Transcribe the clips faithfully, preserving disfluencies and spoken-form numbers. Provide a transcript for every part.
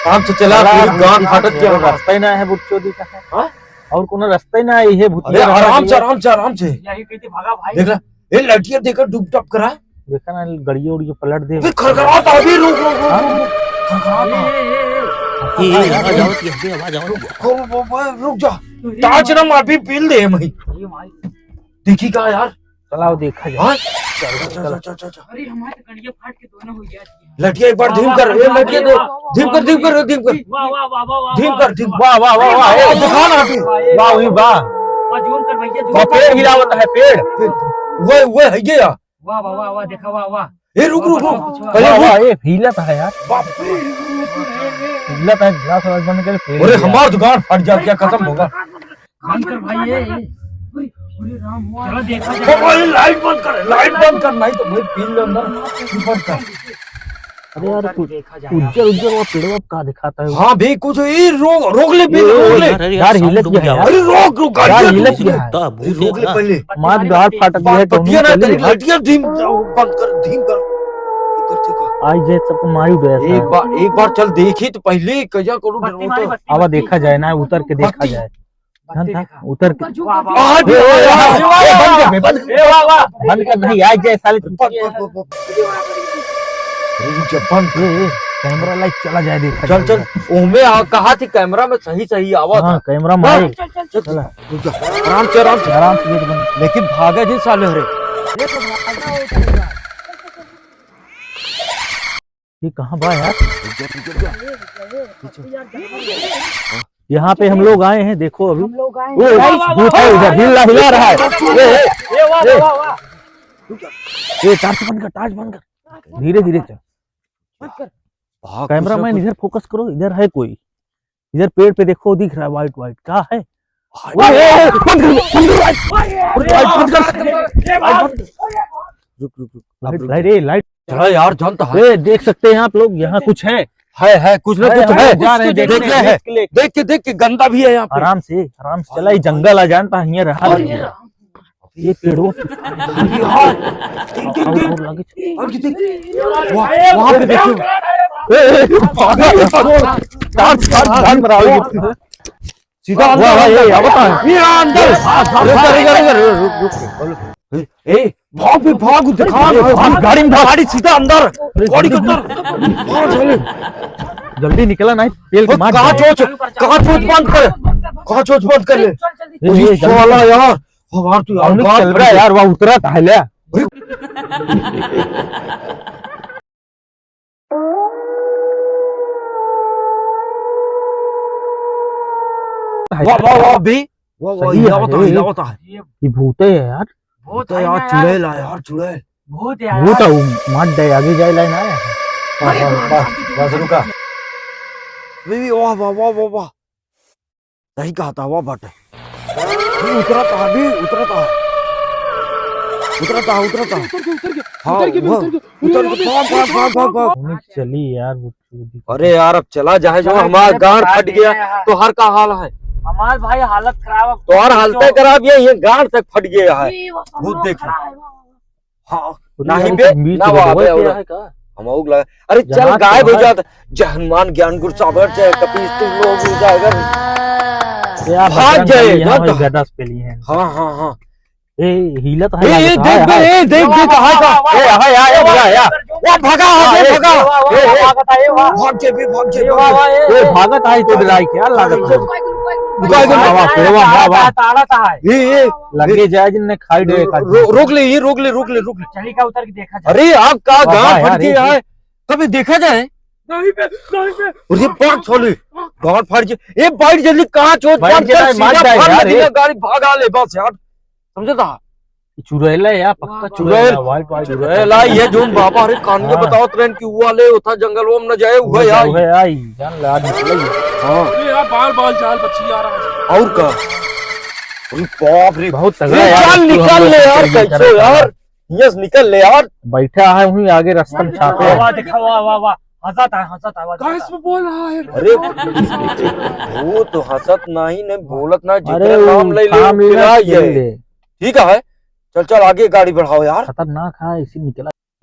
आराम से चला, चला, पूरी गांड फाटत गया। रास्ता ही ना है, बुच्चो दी का है। हाँ? और कोनो रास्ता ही ना है, ये अरे, भूतिया रास्ता आराम से, है। आराम से, आराम से। यही कहीं से भागा भाई। देख ला, ए, लड़कियां देखा, डुप टप करा। देखा ना, गड़िया उड़िया पलट दे। अबे, खरखरात अभी, रुक, रुक, रुक, हाँ? रुक, रुक। खरखरात ए, ए, ए, ए। ए, ए, आवाज आवत है, आवाज आवत है। रुक, रुक, रुक, रुक जा। टार्च ना मार, अभी पील दे, भाई। ए, भाई। देखी का यार? चलाओ, देखा जाए। हाँ? चल, चल, चल, चल, चल, चल। अरे, हमारे तो गड़िया फाट के दोनों हो गया। लटिया एक बार धीम कर, ए, लटिया दे। धीम कर, धीम कर, धीम कर। वाह, वाह, वाह, वाह, वाह, धीम कर, धीम। वाह, वाह, वाह, वाह, ए, दिखा ना अभी। वाह, ए, वाह, वही वाह। वाह, zoom कर भैया, zoom वाह, कर। पेड़ हिलावत है, पेड़। वह, वह है ये यार। वाह, वाह, वाह, वाह, देखा, वाह, वाह। ए, रुक, रुक, रुक। वाह, पहले वाह, रुक। वाह, ए, हिलत है यार। बाप रे। हिलत है, ग्लास वास बंद कर, पेड़ अरे, हिला। हमार दुकान फट जाए, क्या खत्म होगा? बंद कर भाई, ए, ए। अरे, अरे राम, वाह। चलो देखा जाए। ओ भाई, लाइट बंद कर, लाइट बंद कर, नहीं तो भाई पीन ले अंदर, बंद कर। अरे यार, कुछ देखा जाए। उज्जर, उज्जर वो पेड़वा का दिखाता है? हाँ भाई, कुछ ये रोक, रोक ले, ए, रोक ले। यार, अरे यार, यार, हिलत गया है यार। अरे रोक, रोक, यार, गाड़ी हिलत गया है। अरे रोक ले पहले। मार गाड़ फाटत गया है, बतिया ना, तनी लाइटिया धीम बंद कर, धीम कर। ठीक कर, ठीक कर। आई जे सबको मारी उड़े एक बार, एक बार चल देखी तो पहले, कजा करो डरवाता। आवा देखा जाए ना, उतर के देखा जाए। बत्ती देखा। उतर के। वाह, वाह, ए, ए, ए, ए, बंद कर बे, बंद कर। ए, वाह, वाह। बंद कर, नहीं, आ जाए साले। बंद, बंद, बंद, बंद। अरे, रुक जा, बंद कर। ए, ए, कैमरा लाइट चला जाए, देखा चल, जाए। चल, ओमे आ, कहा थी कैमरा में सही, सही आवा हाँ, था। कैमरा में हाँ, आई। चल, चल, चल, चल। चला। रुक जा, आराम से, आराम से। आराम से गेट बंद। लेकिन भागे जी साले रे। ये कहाँ बा यार? रुक जा, रुक जा, रुक जा। यहाँ पे हम लोग आए हैं, देखो अभी। हम लोग आए ओ, हैं। गाइस, भूत है उधर, हिला, हिला रहा है। ए, ए, ए, वाह, ए। वाह, वाह। ए, टार्च बंद कर, टार्च बंद कर। धीरे, धीरे चल। बंद कर। भाग, कैमरा मैन, इधर फोकस करो, इधर है कोई। इधर पेड़ पे देखो, दिख रहा है व्हाइट व्हाइट, क्या है? हाय। ओए, ओए, ओए, बंद कर, बंद कर, लाइट, लाइट बंद कर। रुक, रुक, रुक। अरे, अरे, लाइट। चला यार, जानता है। ए, देख सकते हैं आप लोग, यहाँ कुछ है। है, है, कुछ ना कुछ है। जा रहे हैं, देख के, देख के, देख के, गंदा भी है यहाँ पे। आराम से, आराम से चला, ये जंगल आ जानता है, यहाँ रहा। ये पेड़ों। यार, देख, देख, देख। और ये देख। वहाँ, वहाँ पे देखो। ए, ए, भागा। काट, काट, काट, काट। सीधा अंदर, वाह, वाह, ये अंदर। ये अंदर। रुक, रुक, रुक, रुक। ए, ए, भाग भी भाग, दिखा ए, ना। भाग, गाड़ी में भाग। गाड़ी सीधा अंदर। गाड़ी के अंदर। भाग, चले। जल्दी निकला नहीं, पेल के मार कहाँ दे। चोच, कहाँ चोच बंद कर, कहाँ चोच बंद कर ले। ए, ए, जल्दी। साला यार, हमार तू यार, चल रहा है यार, वहाँ उतरा था ले। अरे। वाह, वाह, वाह, बे। वाह, वाह, सही हिलावत है, है, हिलावत है। ये भूते है यार। भूत तो है यार, ना यार। चुड़ैल है यार, चुड़ैल। भूत है यार। भूत है, वो मार दे, आगे जाए लाइन आया। वाह, वाह, वाह, वाह, रुका। बे, बे, वाह, वाह, वाह, वाह, वाह। सही कहा था, वाह बट। ये उतरा था अभी, उतरा था। उतरा था, उतरा था। उतर गया, उतर गया, हाँ, उतर गया, वो उतर गया। उतर गया, भाग, भाग, भाग, भाग, भाग। चली यार, वो अरे यार, अब चला जाए जो, हमारा गांड फट गया, तोहर का हाल है? हमार भाई हालत खराब है। तोहर हालत खराब है, ये गांड तक फट गया है। ये वो सब वो लोग देख। खड़ा है, वाह, वाह, वाह। हाँ, नहीं बे, ना बाबा, है का? हम आउग लगा। अरे चल, गायब हो जात। जय हनुमान ज्ञान गुण सागर, जय कपीस, तुम लोग भी जाएगा। भाग जाए, यहाँ पे गदा पे ली है। हाँ, हाँ, हाँ। ए, हिलत है, ए, लागत है, देख बे, ए, देख, देख, हाय का। ए, हाय, हाय, हाय, हाय। वो भागा, हाय, ए, भागा। वाह, वाह, ए, ए। भागत है, वाह। भाग जे बे, भाग जे बे। वाह, वाह, ए, ए, ए। भागत है, तो डराई क्या लागत है? रुका, रुका, रुका, रुका। वाह, वाह, वाह, वाह। ताड़ा, ताड़ा, ताड़ा है। ए, ए। लगे जाए जिनने खाई डे का। रो-, रोक ले, ये रोक ले, रोक ले, रोक ले। चली का उतर के देखा जाए। अरे, आप का वाह, गांड वाह, फट यार, के ए, आए? कभी देखा जाए? नहीं बे, नहीं बे। अरे, पाँच छोले। गांड फाड़ के। ए, बाइक जल्दी कहाँ चोट बैठ पार जाए, कर, मार सीधा जाए फाड़ यार, लगी ए। गाड़ी भागा ले बस यार। समझे था? चुड़ैला या पक्का वाह, चुड़ैला, वाह, वाइट, वाइट। चुड़ैला, ये जोन बाबा हरे कान में हाँ। बतावत रहन कि वो वाले उठा जंगलवा में न जाए, वो वो यार। वो है आई, जान ले, आज निकलेगी। हाँ। अरे यार, बाल, बाल, जाल बच्ची आ रहा है। और का? अरे बाप रे। बहुत तगड़ा ए, यार, जान तू हम निकाल लोग ले यार, के लिए कैसे करे यार? यस, निकल ले यार। बैठा है वहीं आगे रास्ता में छापे है। वाह, देखा, वाह, वाह, वाह। हंसत है, हंसत है, वाह, कहाँ देखा। इसमें बोल रहा है? अरे, वो तो हंसत नहीं, नहीं बोलत ना, अरे, जितना नाम ले ले, काम लेना, पिला ये। ले। ठीक है, चल, चल, आगे गाड़ी बढ़ाओ यार। खतरनाक है, इसी निकला।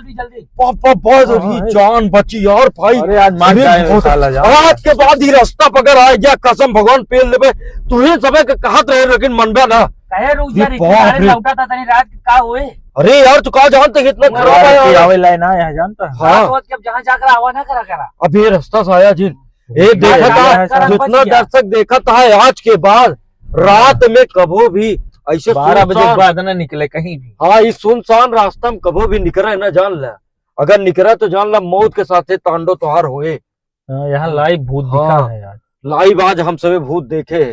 जल्दी, जल्दी। पापा, बहुत हाँ, जरूरी, हाँ। जान बची यार भाई। अरे, आज मार अरे, जाए बहुत साला, जान। आज के बाद ही रास्ता पकड़ आ गया, कसम भगवान पेल लेबे। तू ही सबे के कहत रहे, लेकिन मनबे ना। कहे रुक जा ये रे, बाप गाड़ी रे। लौटा था तनी रात के का होए? अरे यार, तू का जानते कि इतना वो खराब है यार। आवे लाए ना यहाँ जानता है। हाँ। रात वक्त जब जहाँ जाकर आवा ना करा करा। अब ये रास्ता से आया जिन। ये देखा था, जितना दर्शक देखा था आज के बाद रात में कभो भी ऐसे बारह बजे के बाद ना निकले कहीं भी। हाँ, इस सुनसान रास्ता में कभो भी निकले ना जान ले। अगर निकले तो जान ला मौत के साथे तांडव तोहार होए। हाँ, यहाँ live भूत दिखा हाँ। है आज। Live आज हम सभी भूत देखे हैं।